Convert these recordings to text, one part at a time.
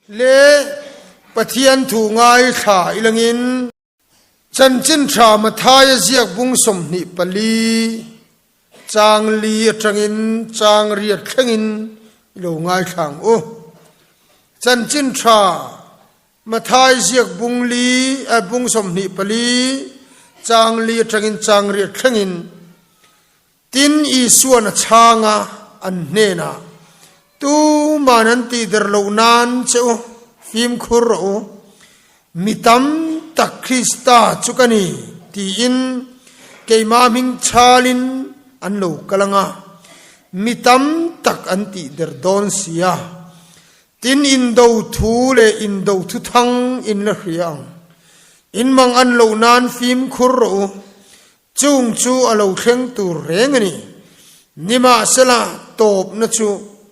Le Pathian thu ngaithla ilangin. Chanchin tha Mathaia ziak bung 24 chang li atangin chang riat thlengin i lo ngaithla ang u. Chanchin tha Mathai ziak bung li bung 24 chang li atangin chang riat thlengin Tin, Isua'n a chhang a, an hnenah, Tuman an tihder loh nan che u, fimkhur rawh u. Mi tam tak Krista chu ka ni, tiin keimah hming chhalin an lo kal ang a, mi tam tak an tihder dawn si a. Tin, indo thu leh indo thuthang in la hria ang. In mang an loh nan fimkhur rawh u. Chung chu a lo thleng tur reng a ni. Nimahsela, tawpna chu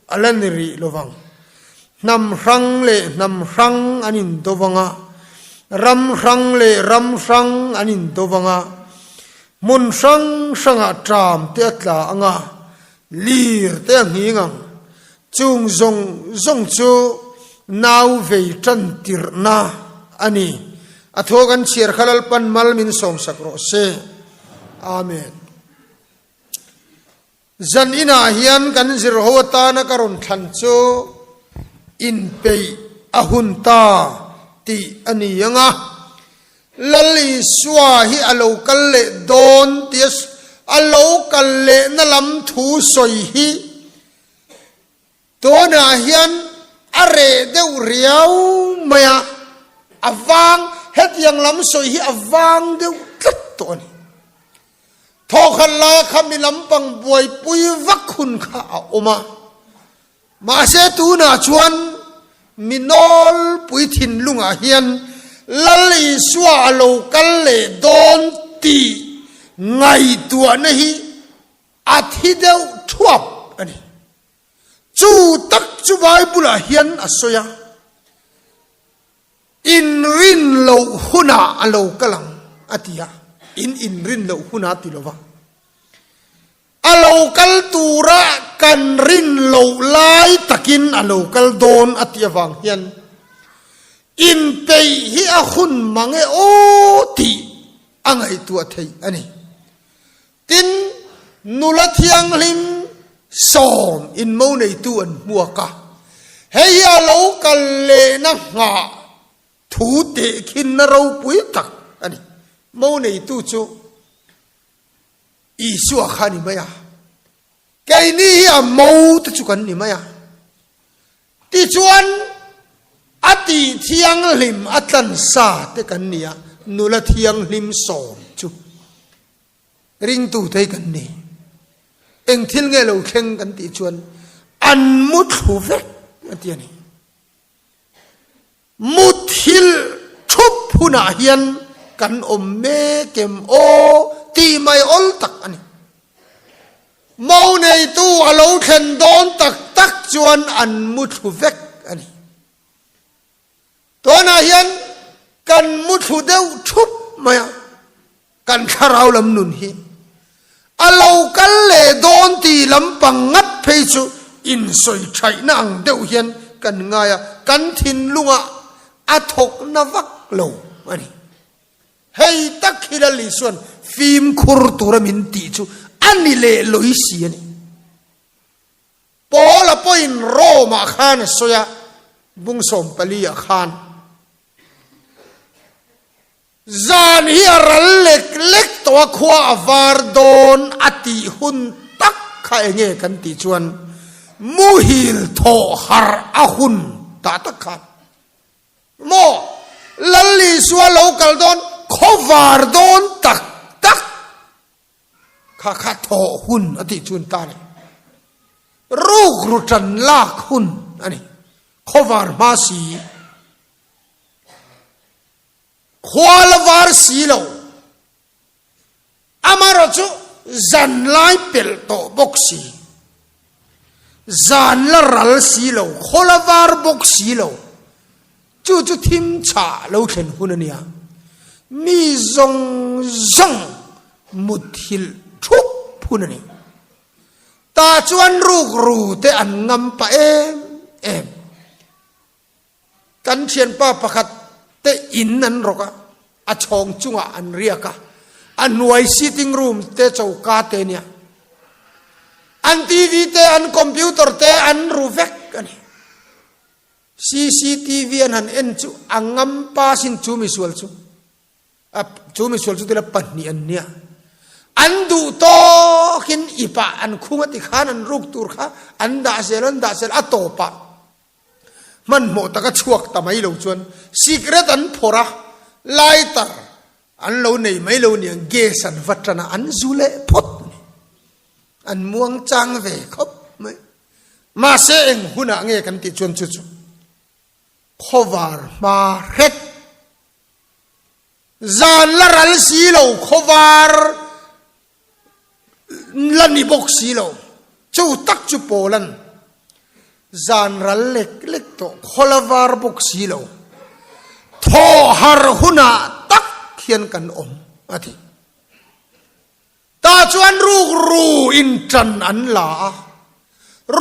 a la ni rih lo vang. Hnam hrang leh hnam hrang an indo vang a, ram hrang leh ram hrang an indo vang a, hmun hrang hrangah ṭam te a tla ang a, lir te a nghing ang. Chung zawng zawng chu nau vei ṭan tirhna a ni. A thaw kan chhiar kha Lalpan mal min sawmsak rawh se. Amen. Zan inah hian kan zir ho atana ka rawn thlan chu inpeih a hun ta tih a ni ang a. Lal Isua hi a lo kal leh dawn tia a lo kal lehna lam thu sawi hi Tunah hian a reh deuh riau mai a, a vang, hetiang lam sawi hi a vang deuh tlat tawh a ni. Thawkhat laia kha mi lampang buaipui vak hun kha a awm a, mahse tunah chuan mi nawlpui thinlungah hian Lal Isua a lo kal leh dawn tih ngaihtuahna hi A thi deuh thuap a ni. Chu tak chu Bible-ah hian a sawi a, Inrin loh hunah a lo kal ang a ti a, in inrin loh hunah ti lo va. A lo kal tura kan rin loh lai takin a lo kal dawn a tih avang hian inpeih hi a hun mang e aw tih a ngaihtuah theih a ni. Tin, nula thianghlim sawm in mo neitu an hmuak a, hei hi a lo kal lehna nghah thu tehkhinna ropui tak a ni. Mo neitu chu Isua kha a ni mai a, keini hi a mo te chu kan ni mai a. Tichuan, a tih thianghlim a tlansa te kan ni a, nula thianghlim sawm chu. Ringtu thei kan ni. Eng thil nge lo thleng kan tih chuan an mu thlu vek a ti a ni. Mu thil thup hunah hian kan awm mek em aw tih mai awl tak a ni. Mo neitu a lo thlen dawn tak tak chuan an mu thlu vek a ni. Tunah hian kan mu thlu deuh thup mai a, kan thlarau lam nun hi a lo kal leh dawn tih lampang ngat phei chu insawi thaihna ang deuh hian kan ngai a, kan thinlungah a thawkna vak lo a ni. Hei tak hi Lal Isua'n fimkhur tura min tih chu a ni leh lawi si a ni. Paula pawhin Rome-ah khan a sawi a, bung 14 ah khan, Zan hi a ral lek lek tawh a, khua a var dawn a tih hun tak kha enge kan tih chuan muhil thawh harh a hun tah tak khan maw Lal Isua lo kal dawn khaw var dawn tak tak Kha kha thawh hun a tih chuan ta ni. Rukru tan lak hun a ni. Khawvar hma si, khua la var si lo. Amaherawh chu zan lai pelh tawh bawk si, zan la ral si lo, khaw la var bawk si lo. Chu chu thim chhah lo thlen hun a nia. Mi zawng zawng muthilh thup hun a ni. Tah chuan rukru te an ngam pah em em. Kan thianpa pakhat te in an rawk a, a chhawng chungah an riak a, a hnuai sitting room te choka te nia. An TV te an computer te an ru vek a ni. CCTV an han en chu a ngam pa sin chu misual chu. A chu misual chu tila pahnih an nia. An duh tawkin ipah an khung a ti khan an ruk tur kha an dah zel an dah zel a tawpah Hmanhmawh taka chhuak ta mai lo chuan cigarette an phawrh a, lighter an lo nei mai lo niang gas an va tan a, an zu leh phawt a ni. An muang chang ve khawp mai. Mahse eng hunah nge kan tih chuan chu chu khawvar hma hret, zan la ral si lo khawvar la ni bawk si lo. Chu tak chu Paula'n zan ral lek lek tawh khawla var bawk si lo. Thawh har hunah tak hian kan awm a ti. Tah chuan rukru in ṭan an la a,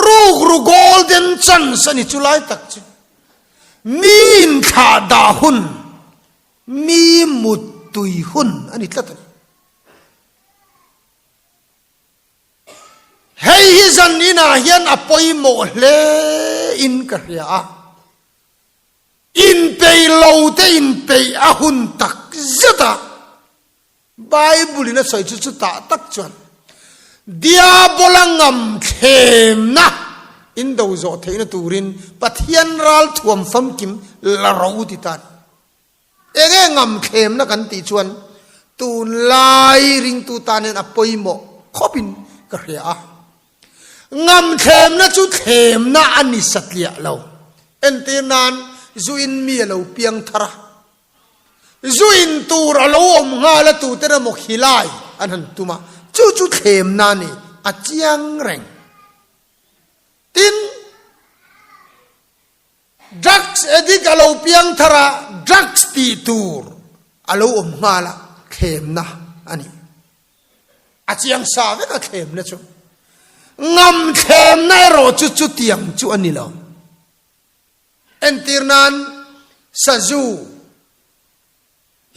rukru golden chance a ni chu lai tak chu. Mi inthlah dah hun, mi muttui hun a ni tlat a ni. Hei hi zan inah hian a pawimawh hle in ka hria a, inpeih lo te inpeih a hun tak zet a, Bible in a sawi chu chutah tak chuan Diabola ngam thlemna in do zawh theihna turin Pathian ral thuam famkim la ro ti tan. Enge ngamthlemna kan tih chuan tunlai ringtu tan hian a pawimawh khawpin ka hria a. Ngamthlemna chu thlemna a ni satliah lo. Entir nan zu in mi a lo piang thar a, zu in tur a lo awm nghal a tuten emaw khilai an han tum a, chu chu thlemna a ni, a chiang reng. Tin. Drugs addict a lo piang thar a, drugs tih tur a lo awm nghal a, thlemna a ni. A chiang sa vek a thlemna chu. Ngam thlemna erawh chu chutiang chu a ni lo. Entir nan sazu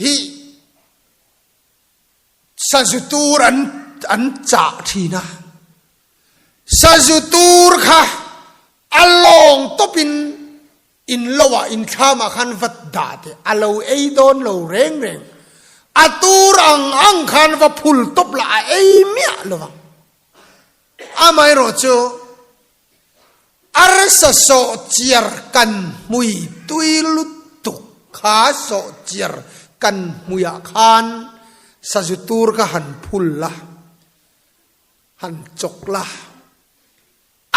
hi Sazu tur an an chah thin a, sazu tur kha a lawng tawpin in lo ah in thlam ah khan va dah teh, a lo ei dawn lo reng reng, a tur ang ang khan va phul tawp lah a ei miah lo vang. Amaherawh chu arsa sawh chiar kan hmui tui lutuk kha sawh chiar kan hmuiah khan sazu tur kha han phul la, han chawk la.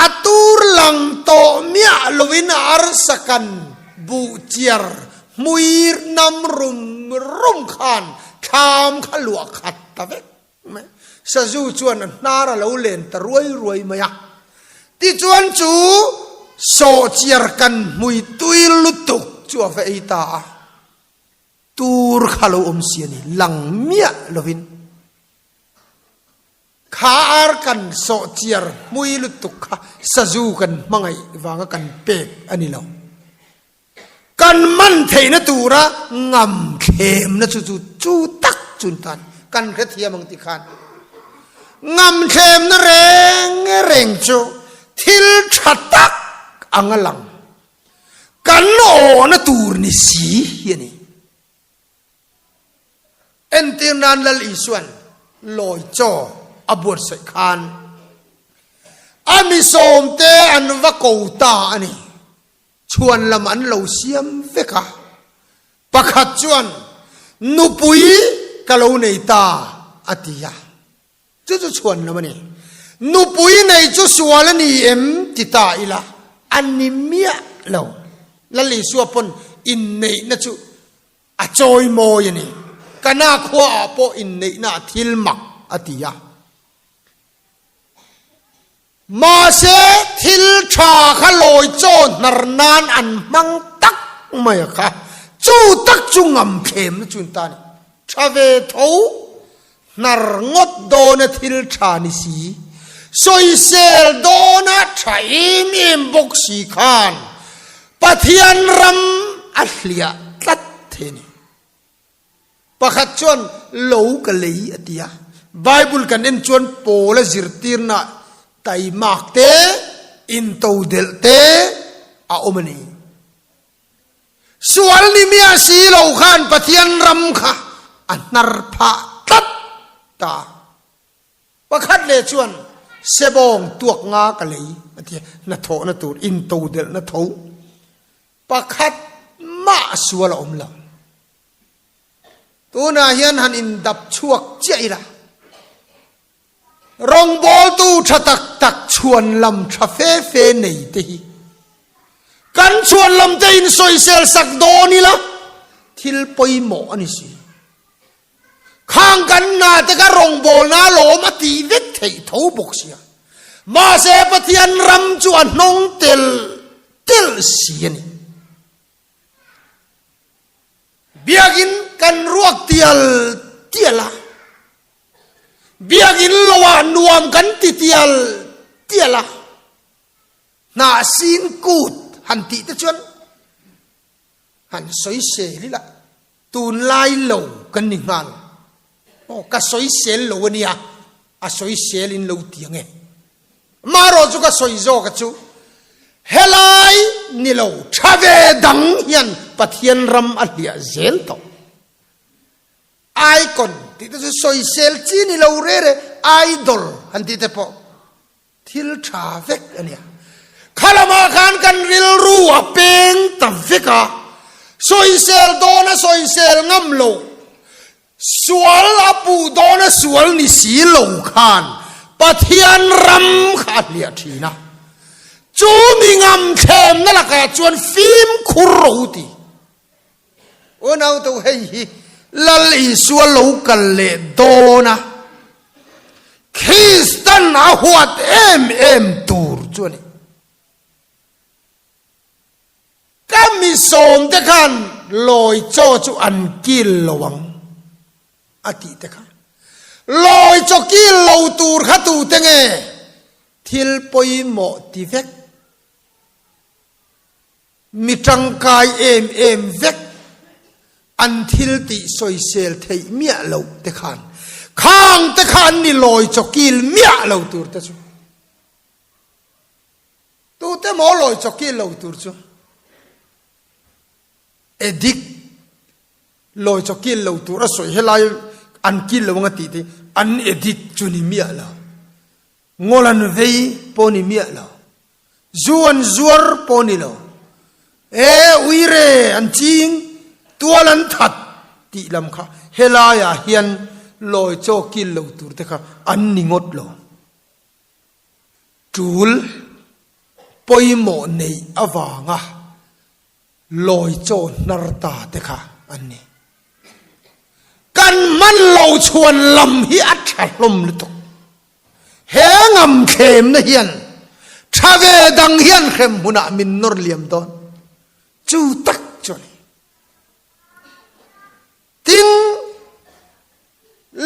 A tur lang tawh miah loin arsa kan buh chiar hmui nam rum rum khan thlam kha luah khat ta vek. Sazu chuan a hnar a lo len ta ruai ruai mai a. Tichuan chu sawhchiar kan hmui tui lutuk chu a va ei ta a. Tur kha lo awm si a ni, lang miah lovin. Kha ar kan sawhchiar hmui lutuk kha sazu kan hmangaih vanga kan pek a ni lo. Kan man theihna tura ngam thlemna chu chu chu tak chun tan kan hrethiam ang ti khan ngam thlemna reng reng chu thil tha tak ang a lang kan awhna tur ni si hi a ni. Entir nan Lal Isuan lawi chaw a buatsaih khan a mi sawmte an va ko ta a ni. Chhuan lam an lo siam vek a, pakhat chuan nupui ka lo nei ta a ti a, chu chu chhuan lam a ni. Nupui nei chu sual a ni em ti ta ila a ni miah lo. Lal Isua pawn inneihna chu a chawi mawi a ni. Kana khuaah pawh inneihna a thil mak a ti a. Mahse, thil tha kha lawi chaw hnar nan an hmang tak mai a kha. Chu tak chu ngam thlemna chu an ta a ni. Tha ve tho, hnar ngawt dawna thil tha ni si, sawisel dawna tha em em bawk si khan Pathian ram. a hliah tlat thei a ni. Pakhat chuan lo ka lei a ti a. Bible kan en chuan Paula zirtirna taimak te, intodelh te a awm a ni. Sual ni miah si lo khan Pathian ram kha a hnar phah tlat ta. Pakhat leh chuan sebawng tuak nga ka lei a ti a, hnathawhna tur intodelhna tho pakhat mah sual a awm lo. Tunah hian han indap chhuak chiah ila, rawngbawltu tha tak tak chhuanlam tha fe fe nei te hi kan chhuanlam te insawisel sak dawn ila thil pawimawh a ni si. Khang kan hna te kha rawngbawlna lawm a tih vek theih tho bawk sia. Mahse Pathian ram chu a hnawng tel tel si a ni. Biakinn kan ruak tial tial a, biakinn lo ah nuam kan ti tial tial a, hnah sin kut han tih te chuan han sawisel ila. Tunlai lo kan ni nghal. Aw, ka sawisel lo a nia, a sawisel in lo ti ang e. Marawh chu ka sawi zawk a chu, helai ni lo tha ve dang hian Pathian ram a hliah zel tawh. Icon tih te chu sawisel chi ni lo re re, idol han tih te pawh. Thil tha vek a nia. Kha lamah khan kan rilru a peng ta vek a, sawisel dawn a sawisel ngam lo, sual a puh dawn a sual ni si lo khan Pathian ram kha a hliah thin a. Chu mi ngam thlemna lakah chuan fimkhur ro ti. Unau hei hi Lal Isua lo kal leh dawn a, Kristan a huat em em tur chu a ni. Ka mi sawmte khan lawi chaw chu an kil lo ang a tih te kha. Lawi chaw kil lo tur kha tute nge thil pawimawh ti vek? Mi tangkai em em vek an thil tih sawisel theih miah loh te khan khang te kha an ni lawi chawkil miah lo tur te chu tute maw lawi chawkil lo tur chu addict lawi chawkil lo tur a sawi helai an kil lo anga tih te an addict chu ni miah lo. Ngawl an vei pawh ni miah lo. Zu an zuar pawh ni lo. E, uire an ching, tual an that tih lam kha helaiah hian lawi chaw kil lo tur te kha an ni ngawt lo. Tul pawimawh neih avanga Lawi chaw hnar ta te kha an ni. Kan hman lo chhuan lam hi a tha hlawm lutuk. He ngam thlemna hian tha ve dang hian hrem hmunah min nawr liam dawn. Chu tak chu a ni. Tin,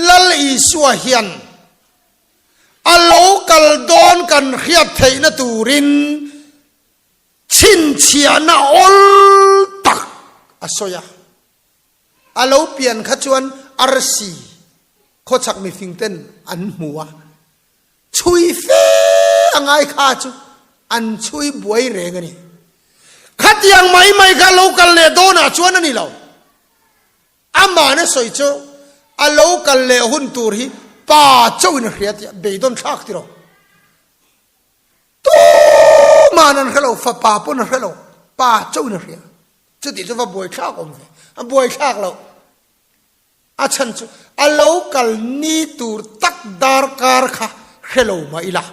Lal Isua hian a lo kal dawn kan hriat theihna turin Chhinchhiahna awl tak a sawi a. A lo pian kha chuan arsi khawchhak mifing ten an hmu a, chhui fe a ngai kha chu an chhui buai reng a ni. Khatiang mai mai kha lo kal leh dawnah chuan a ni lo. Amahna sawi chu a lo kal leh hun tur hi pa chauhin a hria tih a beidawn thlak tiraw. Tuman an hre lo, fapa pawn a hre lo, pa chauhin a hria. Chutih chu va buaithlak awm ve, a buaithlak loh. A chhan chu a lo kal ni tur tak darkar kha hre lo mah ila,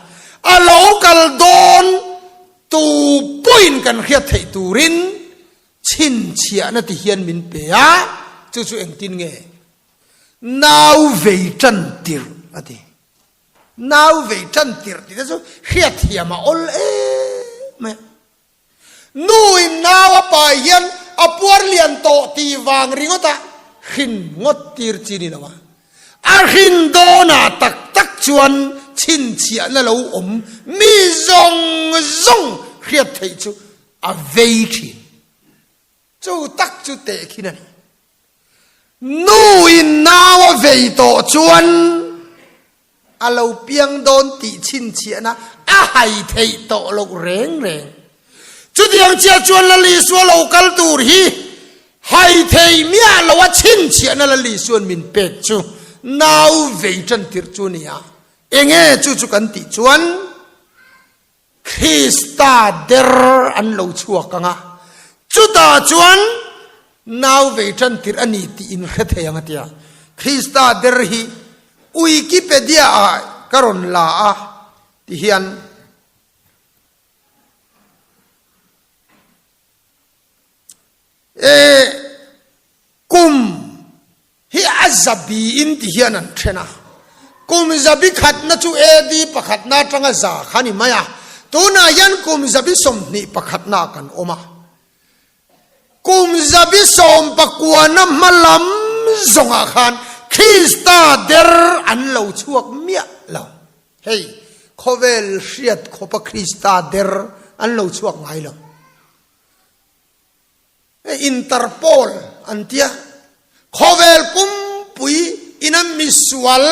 a lo kal dawn tu pawhin kan hriat theih turin chhinchhiahna ti hian min pe a, chu chu engtin nge? Nau vei tan tirh a ti. Nau vei tan tirh tih te chu hriatthiam a awl em mai a. Nu in nau a pai hian a puar lian tawh tih vang ringawt a hrin ngawt tir chi ni lo a. A hrin dawnah tak tak chuan chhinchhiahna lo awm mi zawng zawng hriat theih chu a vei thin. Chu tak chu tehkhin a ni. Nu in nau a vei tawh chuan a lo piang dawn tih chhinchhiahna a hai theih tawh loh reng reng. Chutiang chiah chuan Lal Isua lo kal tur hi hai thei miah lo a chhinchhiahna Lal Isua'n min pek chu nau vei tan tirh chu a ni a. Enge chu chu kan tih chuan Krista der an lo chhuak ang a, chutah chuan nau vei tan tirh a ni tih in hre thei ang a ti a. Krista der hi Wikipedia ah ka rawn la a ti hian e kum Hi a zabi in ti hian an then a, kum zabi khatna chu AD pakhatna atanga za kha ni mai a, tunah hian kum zabi 20 pakhatna kan awm a, kum zabi sawm pakuana hma lam zawngah khan Krista der an lo chhuak miah lo. Hei, khawvel hriat khawpa Krista der an lo chhuak ngai lo. Interpol an tia, khawvel pumpui ina misual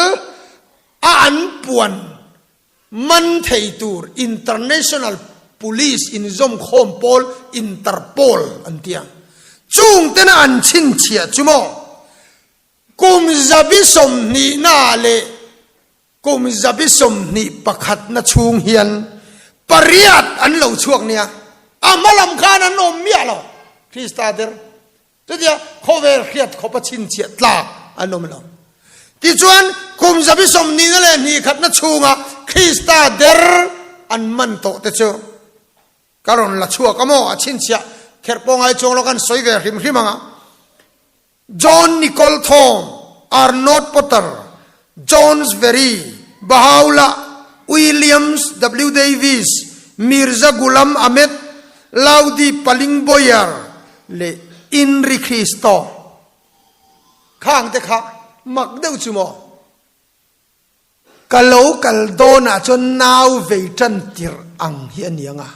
a an puan man thei tur International Police inzawmkhawm pawl Interpol an tia. Chung tena an chhinchhiah chu maw kum zabi 20 na leh Kum zabi 20 pakhatna chhung hian pariat an lo chhuak nia, a hma lam khan an awm miah lo. Krista der chutia khawvel hriat khawpa chhinchhiah tlak an awm lo. Tichuan, kum zabi 20 na leh hnih khatna chhunga Krista der an man tawh te chu ka rawn la chhuak a maw? A chhinchhiah kherh pawh ngai chuang lo kan sawi ve hrim hrim ang a. John Nicol Thom, Arnold Potter, Jones Very, Baha'u'llah, Williams W. Davies, Mirza Ghulam Ahmed, Laudi Palingboyer leh Inri Christo. Khang te kha mak deuh chu maw? Ka lo kal dawnah chuan nau vei tan tirh ang hi a ni ang a,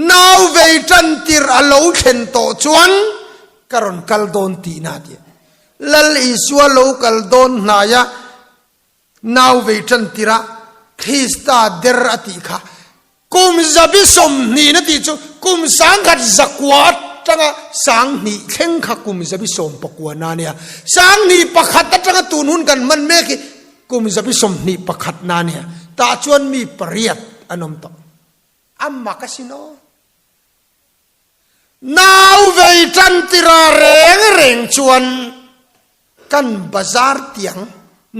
nau vei tan tirh a lo thlen tawh chuan ka rawn kal dawn tihna a ti a. Lal Isua lo kal dawn hnaia nau vei tan tirh a Krista der a tih kha Kum zabi 20 na tih chu kum 1000 zakua atanga 2000 thleng kha kum zabi 19 na nia. 21 atanga tun hun kan hman mek hi kum zabi 21 na nia. Tah chuan mi pariat an awm tawh. A mak asin aw. Nau vei tan tira reng reng chuan kan bazar tiang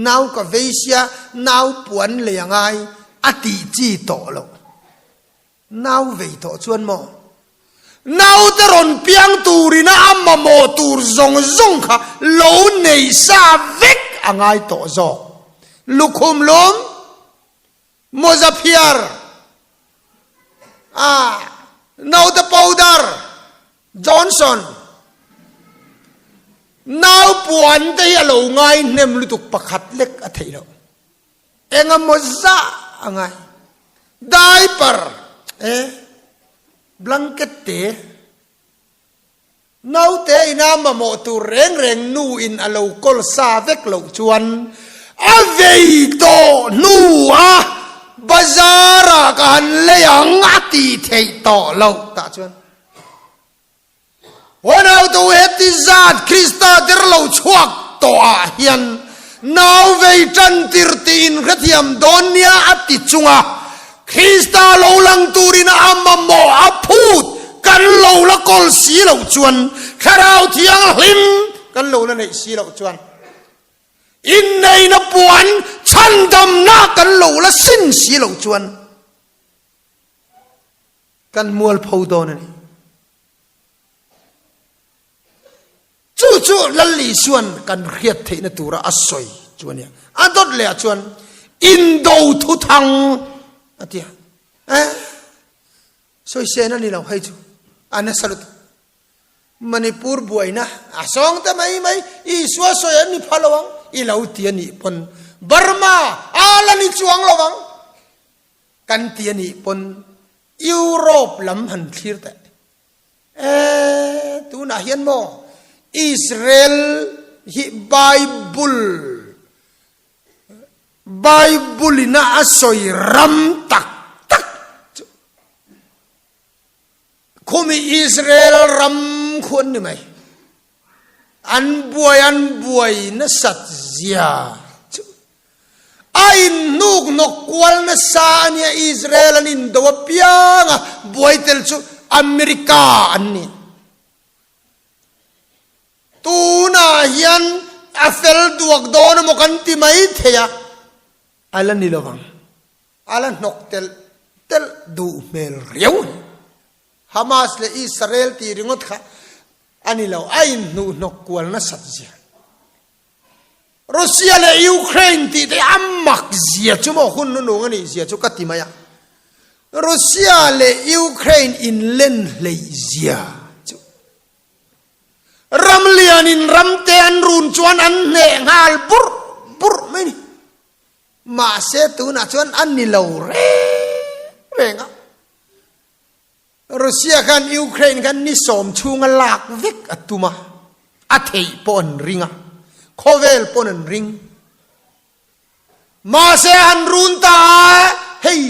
nau ka vei sia nau puan lei a ngai a tih chi tawh loh. Nau vei tawh chuan maw? Naute rawn piang turina a mamawh tur zawng zawng kha lo nei sa vek a ngai tawh zawk. Lukhum lum. Mawza phiar, a naute powder, Johnson, nau puan te hi a lo ngai hnem lutuk pakhat lek a theih loh. Engemaw zah a ngai. Diaper, e, blanket te. Naute ina mamawh tur reng reng nu in a lo kawl sa vek loh chuan a vei tawh hnu a bazar ah ka han lei ang a tih theih tawh loh tah chuan Huanautu heti zat Krista der lo chhuak tawh ah hian nau vei tan tir tih in hrethiam dawn nia a ti chung a Krista lo lang turin a mamawh a phut kan lo la kawl si loh chuan, Thlarau Thianghlim kan lo la neih si loh chuan, inneihna puan chhandamna kan lo la sin si loh chuan kan mualpho dawn a ni. Chu chu Lal Isua'n kan hriat theihna tura a sawi chu a nia. A dawt lehah chuan indo thuthang a ti a. Eh, sawisên a ni lo hei chu, a nasa lutuk. Manipur buaina a sawng ta mai mai, Isua sawi an ni pha lo ang, i lo ti a nih pawn Burma a la ni chuang lo ang kan ti a nih pawn Europe lam han thlir teh. E, tunah hian maw Israel hi Bible Bible ina a sawi ram tak tak chu khumi Israel ram khu an ni mai. An buai an buai nasat zia chu a inhnuk hnawk kual nasa a nia Israel an indo apiang a buai tel chu America an ni. Tunah hian a fel duak dawn emaw kan ti mai thei a, a la ni lovang. A la hnawk telh telh duh hmel riau a ni. Hamas leh Israel tih ringawt kha a ni lo, a inhnuh hnawk kual nasat zia. Russia leh Ukraine tih te a mak zia chu maw hun nunung a nih zia chu ka ti mai a. Russia leh Ukraine inlen hleih zia chu ram lianin ramte an run chuan an hneh nghal burh burh mai ni. Mahse tunah chuan a ni lo reng reng a. Russia khan Ukraine khan ni sawm chhunga lak vek a tum a, a theih pawh an ring a, khawvel pawn an ring. Mahse han run ta a, hei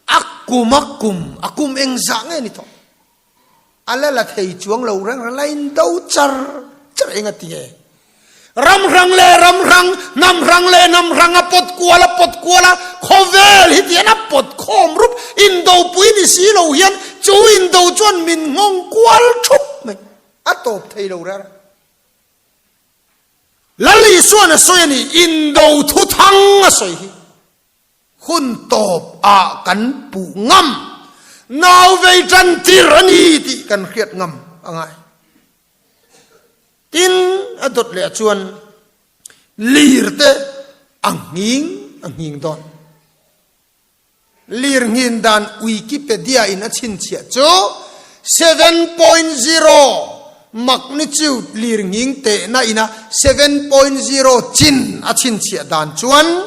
a kum a kum, a kum engzah nge ni tawh? A la la thei chuang lo reng reng, la indo char char eng a ti nge? Ram hrang leh ram hrang, hnam hrang leh hnam hrang a pawt kual a pawt kual a, khawvel hi tihian a pawt khawm rup, indopui ni si lo hian chu indo chuan min nghawng kual thup mai, a tawp thei lo reng. Lal Isuan a sawi a ni, indo thuthang a sawi hi. Hun tawp ah kan puh ngam, nau vei tan tir a ni tih kan hriat ngam a ngai. Tin, a dawt leh chuan lir te a nghing a nghing dawn. Lir nghin dan Wikipedia in a chhinchhiah chu 7.0 magnitude lir nghing tehna ina 7.0 chin a chhinchhiah dan chuan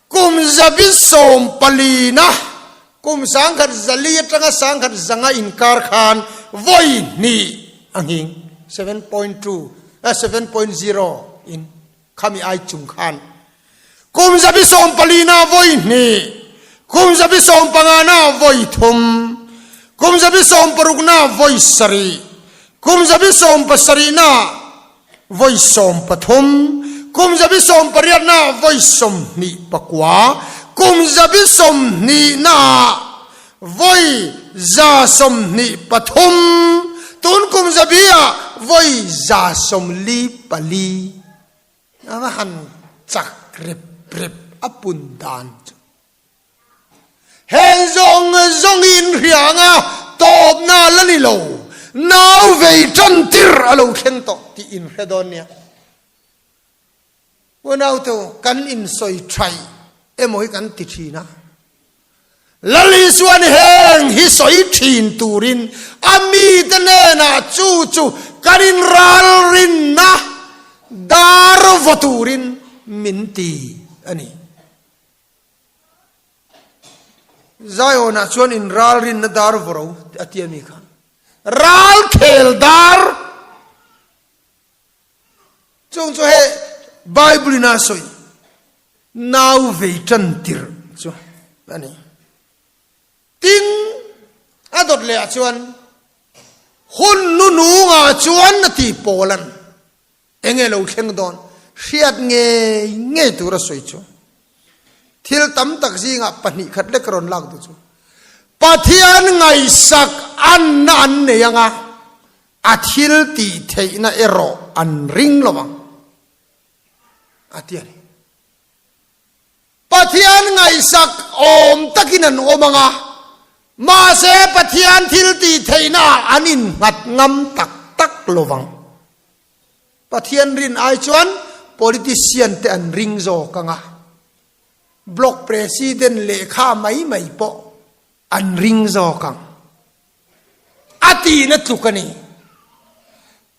kum zabi sawm palina Kum 1004 atanga 1100 inkar khan vawi hnih a nghing, 7.2, 7.0 in khami ai chung khan kum 14 na vawi hnih, kum 15 na vawi thum, kum 16 na vawi sarih, kum 17 na Vawi 13, kum 18 naah vawi 29, kum 20 naah vawi 123, tun kum zabi ah vawi 144. A va han chak rep rep a pun dan chu. Heng zawng zawngin hrianga tawpna la ni lo, nau vei tan tir a lo thleng tawh tih in hre dawn nia. Unaute, kan insawi thaih emaw hi kan ti thin a. Lal Isuan heng hi sawi thin turin a mite hnenah chu chu kan inralrinna dar vaw turin min ti a ni. Zion-ah chuan in ralrinna dar vawro a ti a mi kha. Ralkhel dar chung chu he Bible in a sawi nau vei tan tirh chu a ni. Tin, a dawt leh ah chuan hun nunungah chuan a ti pawl an. Enge lo thleng dawn? Hriat ngei ngei tur a sawi chu. Thil tam tak zingah pahnih khat lek rawn lak duh chu. Pathian ngaihsak anna an nei anga, a thil tih theihna erawh an ring lo ang, a ti a ni. Pathian ngaihsak awm takin an awm ang a, mahse Pathian thil tih theihnaah an innghat ngam tak tak lo vang. Pathian rin ai chuan politician te an ring zawk ang a, block president lehkha mai mai pawh an ring zawk ang. A tihna tluk a ni.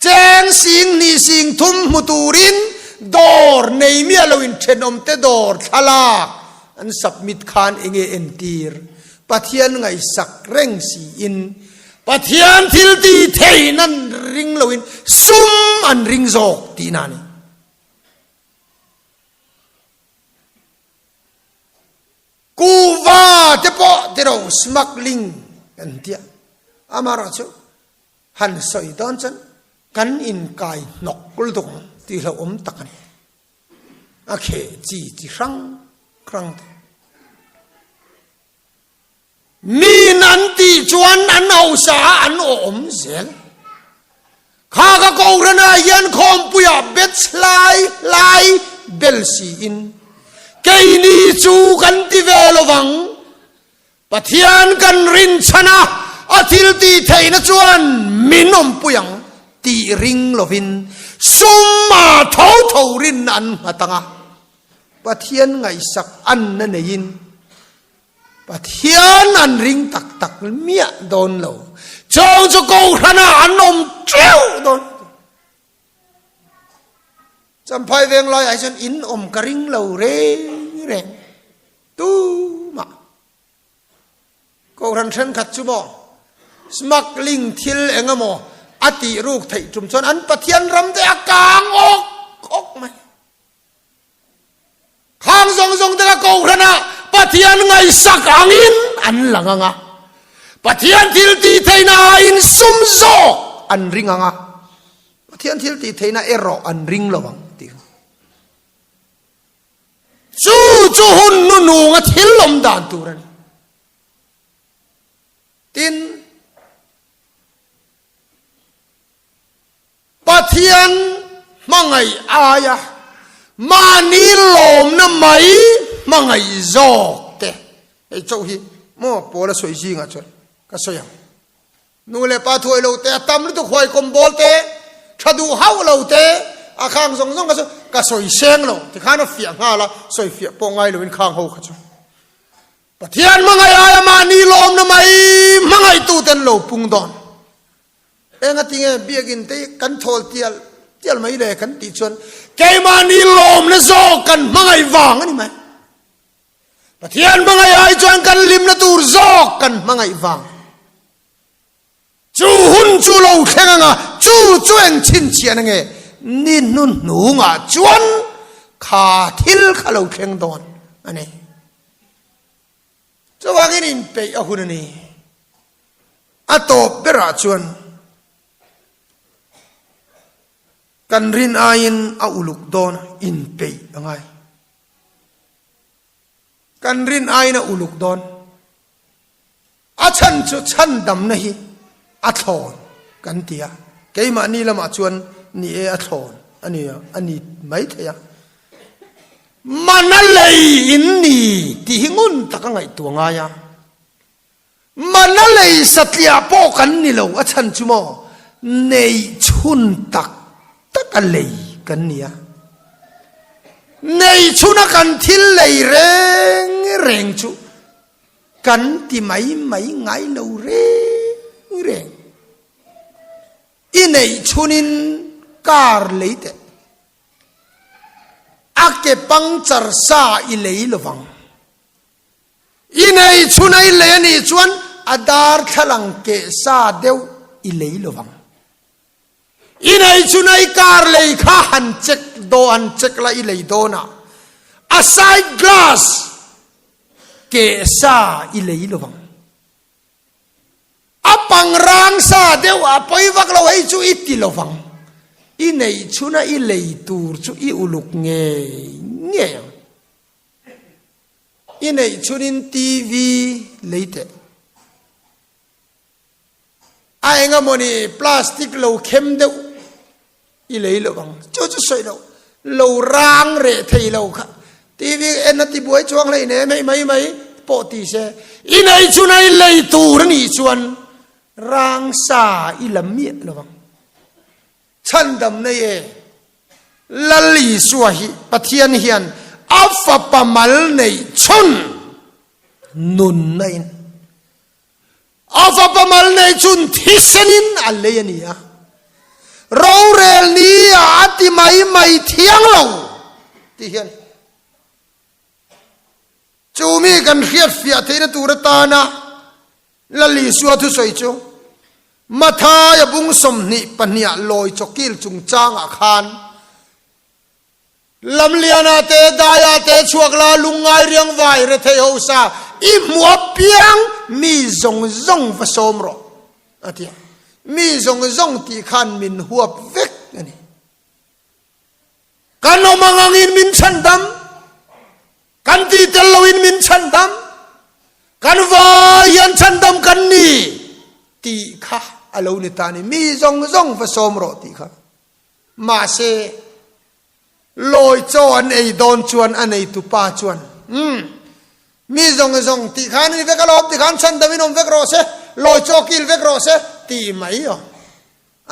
Cheng sing hnih sing thum hmu turin dawr nei miah loin thenawmte dawr thlalak an submit khan enge entir? Pathian ngaihsak reng siin. Pathian thil ti theihna an ring loin sum an ring zawk tihna a ni. Kuhva te pawh tiro smuggling kan tia amaherawh chu han sawi dawn chuan kan inkai hnawk lutuk ang tih hlauhawm tak a ni. A kheh chi chi hrang hrang te. Min an tih chuan an hausa a an awm zel. Kha ka Kohhranah hian khawmpuiah batch hlai hlai bel siin keini chu kan ti ve lovang. Pathian kan rinchhan a, a thil tih theihna chuan min awmpui ang tih ring lovin sum-a tho tho rinna an nghat ang a. Pathian ngaihsak anna neiin Pathian an ring tak tak miah dawn lo. Chawng chu Kohhranah an awm teuh dawn. Champhai veng laiah hi chuan in awm ka ring lo reng reng tumah. Kohhran thenkhat chu maw smuggling thil eng emaw a tih ruk theih tum chuan an Pathian ram te a kang awk awk mai. Khang zawng zawng te kha Kohhranah Pathian ngaihsak angin an lang ang a, Pathian thil tih theihna aiin sum zawk an ring ang a, Pathian thil tih theihna erawh an ring lo ang tih kha. Chu chu hun nununga thil awm dan tur a ni. Tin, Pathian hmangaih aia mahni lawmna mai hmangaih zawk te, hei chauh hi maw Paula sawi zingah chuan ka sawi ang. Nu leh pa thuai lo te, a tam lutuk huaikawm bawl te, tha duh hauh lo te, a khang zawng zawng kha chu ka sawi seng lo tikhan a fiah nghal a, sawi fiah pawh ngai loin khang ho kha chu. Pathian hmangaih aia mahni lawmna mai hmangaihtuten lo pung dawn. Engatinge biakinn te hi kan thawl tial tial mai le kan tih chuan keimahni lawmna zawk kan hmangaih vang a ni mai. Pathian hmangaih ai chuan kan hlimna tur zawk kan hmangaih vang. Chu hun chu lo thleng anga chu chu eng chhinchhiah na nge ni hnuhnungah chuan kha thil kha lo thleng dawn a ni. Chuvangin inpeih a hun a ni. A tawp berah chuan kan rin aiin a uluk dawn a, inpeih a ngai. Kan rin aiin a uluk dawn. A chhan chu chhandamna hi a thlawn kan ti a, keimahni lamah chuan ni e a thlawn a ni a ni mai thei a. Mana lei in ni tih hi ngun tak a ngaihtuah ngai a, mana lei satliah pawh kan ni lo a chhan chu maw neih chhun tak tak a lei kan ni a, neih chhuna kan thil lei reng reng chu Kan ti mai mai ngai lo reng reng. I neih chhunin car lei teh. A ke puncture sa i lei lovang. I neih chhuna i lei a nih chuan a darthlalang keh sa deuh i lei lovang. I nei chu na i car lei kha han check daw han check la i lei dawn a, a side glass keh sa i lei lo vang. A pangrang sa deuh a pawi vak lo hei chu i ti lo vang. I neih chhuna i lei tur chu i uluk ngei ngei ang. I neih chhunin TV lei teh. A engemawni plastic lo khem deuh i lei lo ang. Chu chu sawi lo, lo rang reh thei lo kha. TV en a ti buai chuang hlei nem hei mai mai pawh ti se. I nei chun a i lei tur a nih chuan rang sa i la miah lo ang. Chhandam nei e. Lal Isua hi Pathian hian a fapa mal neih chhun nunna in A fapa mal nei chun thisenin a lei a ni a, rorel ni ah a ti mai mai thiang lo tih hi a ni. Chu mi kan hriatfiah theihna tur atana Lal Isua thusawi chu. Mathaia bung 22 ah lawi chawkil chungchangah khan Lamliana te, Daia te chhuak la lungngai riang vai rethei hosa i hmu apiang mi zawng zawng va sawm rawh a ti a. Mi zawng zawng tih khan min huap vek a ni. Kan awm ang angin min chhandam, kan tih tel loin min chhandam, kan vai hian chhandam kan ni tih kha a lo ni ta a ni. Mi zawng zawng va sawm rawh tih kha. Mahse, lawi chaw an ei dawn chuan a neitu pa chuan, Umm, mi zawng zawng tih khan a ni vek alawm, ti khan chhandamin awm vek rawh se, lawi chaw kil vek rawh se, tih mai aw.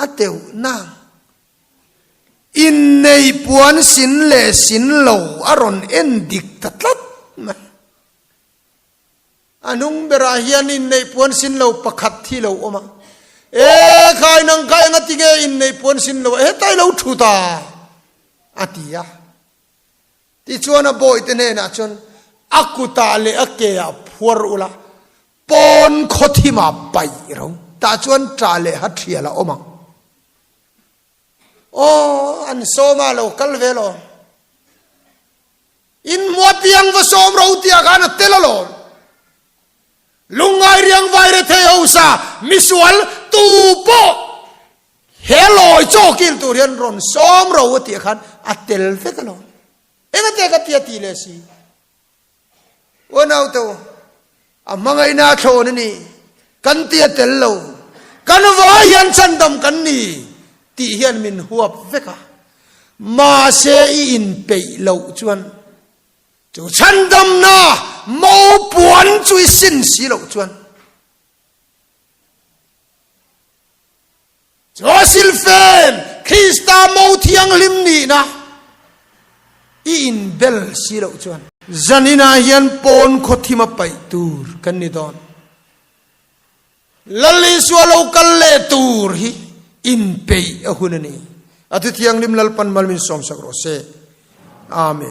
A teuh nang. Innei puan sin leh sin lo a rawn en dik ta tlat mai. A hnung berah hian inneih puan sin lo pakhat hi lo awm a. E khai nang kha enga tinge inneih puan sin lo a hetai lo thu ta a ti a. Tichuan a bawihte hnenah chuan a kutah leh a keah phuar ula pawn khawthimah paih ro tah chuan ṭah leh ha ṭhial a awm ang. Aw an sawm a lo kal ve lo. In hmua piang va sawm ro tia khan a tel alawm. Lungngai riang vai rethei hosa misual tu pawh he lawi chaw kil tur hian rawn sawm ro a tih khan a tel vek alawm. Engate ka tia tih leh si. Unaute u, a hmangaihna a thlawn a ni, kan ti a tel lo, kan vai hian chhandam kan ni tih hian min huap vek a. Mahse i inpeih loh chuan chu chhandamna mopuan chu i sin si loh chuan Chu a silfen Krista mo thianghlim nihna i inbel si loh chuan. Zaninah hian pawn khawthim a paih tur kan ni dawn. Lal Isua lo kal leh tur hi inpeih a hun a ni. A thuthianghlim Lalpan mal min sawmsak rawh se. Amen.